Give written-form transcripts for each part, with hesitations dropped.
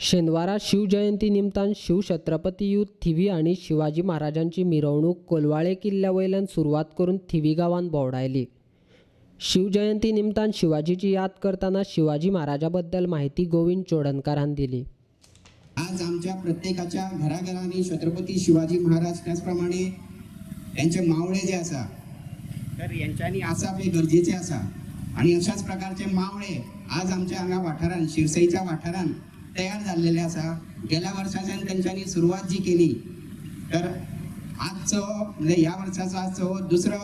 शेनवारा शिवजयंती निमतान शिवछत्रपती यूथ थिवी हांणी शिवाजी महाराजांची मिरवणूक कोलवाळे किल्ल्या वयल्यान सुरवात करून थिवी गांवांत भोंवडायली. शिवजयंती निमतान शिवाजीची याद करतना शिवाजी महाराजा बद्दल माहिती गोविंद चोडणकारान दिली. आज आमच्या प्रत्येकाच्या घराघरांनी छत्रपती शिवाजी महाराज, त्याचप्रमाणे त्यांचे मावळे जे आसा, तर यांच्यांनी आसप हे गरजेचे आसा. आणि अशाच प्रकारचे मावळे आज आमच्या हांगा वाठारान, शिरसईच्या वाठारान तयार जाल्लेले आसा. गेल्या वर्साच्यान तेंच्यांनी सुरवात जी केली, तर आजचो म्हणजे ह्या वर्साचो आजचो दुसरो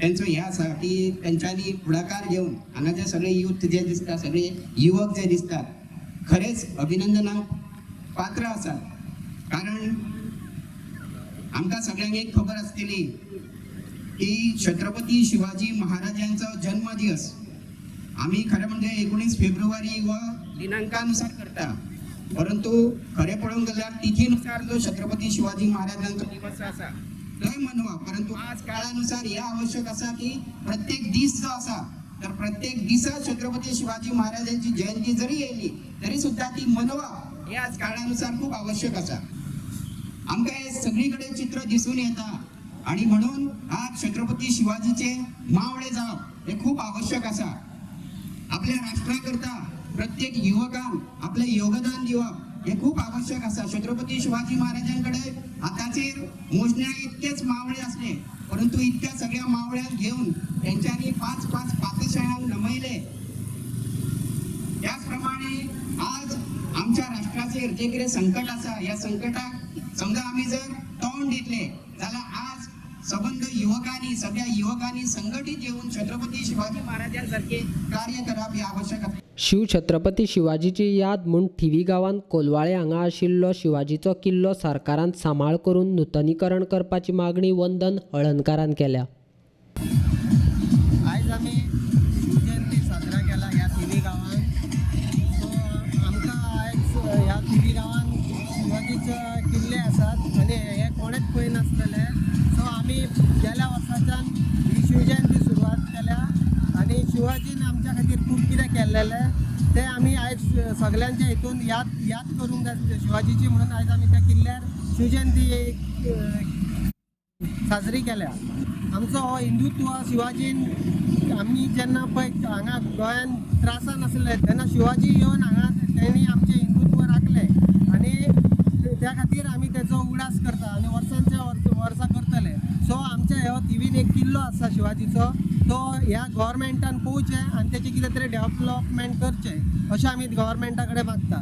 तेंचो हें आसा की तेंच्यांनी फुडाकार घेवन हांगा जे सगळे यूथ जे दिसता, सगळे युवक जे दिसतात, खरेंच अभिनंदनाक पात्र आसात. कारण आमकां सगळ्यांक एक खबर आसतली की छत्रपती शिवाजी महाराजांचो जन्मदिवस आमी खरें म्हणजे 19 फेब्रुवारी व दिनांकानुसार करता, परंतु खरें पळोवंक गेल्यार तिथीनुसार जो छत्रपती शिवाजी महाराजांचो दिवस आसा तोय मनवा, परंतु आज काळानुसार हे आवश्यक आसा की प्रत्येक दीस जो आसा, तर प्रत्येक दिसा छत्रपती शिवाजी महाराजांची जयंती जरी येयली तरी सुद्धा ती मनवा, हे आज काळानुसार खूप आवश्यक आसा. आमकां हे सगळी कडेन चित्र दिसून येता आणि म्हणून आज छत्रपती शिवाजीचे मावळे जावप हे खूप आवश्यक आसा. आपल्या राष्ट्रा करता प्रत्येक युवकान आपले योगदान दिवप हे खूप आवश्यक आसा. छत्रपती शिवाजी महाराजांकडे आताचेर मोजण्या इतकेच मावळे असले, परंतु इतक्या सगळ्या मावळ्यांक घेवन तेंच्यांनी 5-5 पातशायांक नमयले. त्याचप्रमाणे आज आमच्या राष्ट्राचेर जे कितें संकट आसा, ह्या संकटाक समजा आमी जर तोंड दितले जाल्यार आज सबंद युवकांनी, सगळ्या युवकांनी संघटित येवन छत्रपती शिवाजी महाराजांसारखे कार्य करप हे आवश्यक आसा. शिवछत्रपती शिवाजीची याद म्हूण थिवी गांवांत कोलवाळे हांगा आशिल्लो शिवाजीचो किल्लो सरकारान सांबाळ करून नुतनीकरण करपाची मागणी वंदन हळणकारान केल्या. आयज आमी शिवजयंती साजरा केला ह्या थिवी गांवांत. सो आमकां आयज ह्या थिवी गांवांत शिवाजीचे किल्ले आसात आनी हे कोणेच पळय नासलेले. सो आमी गेल्या वर्साच्यान ही शिवजयंती सुरवात केल्या आनी शिवाजीन आमच्या खातीर खूब कितें केल्लेलें तें आमी आयज सगल्यांच्या हितून याद करूंक जाय शिवाजीची, म्हणून आयज आमी त्या किल्ल्यार शिवजयंती साजरी केल्या. आमचो हो हिंदुत्व शिवाजीन आमी जेन्ना पळय हांगा गोंयान त्रासान आसले तेन्ना शिवाजी येवन हांगा तेणी आमचें हिंदुत्व राखलें आनी त्या खातीर आमी तेचो उगडास करता आनी वर्सांच्या वर्सां करतले. सो आमच्या ह्यो थिवीन एक किल्लो आसा शिवाजीचो, तो ह्या गव्हर्मेंटान पळोवचें आनी तेचें कितें तरी डेवलपमेंट करचें अशें आमी गव्हर्मेंटा कडेन मागता.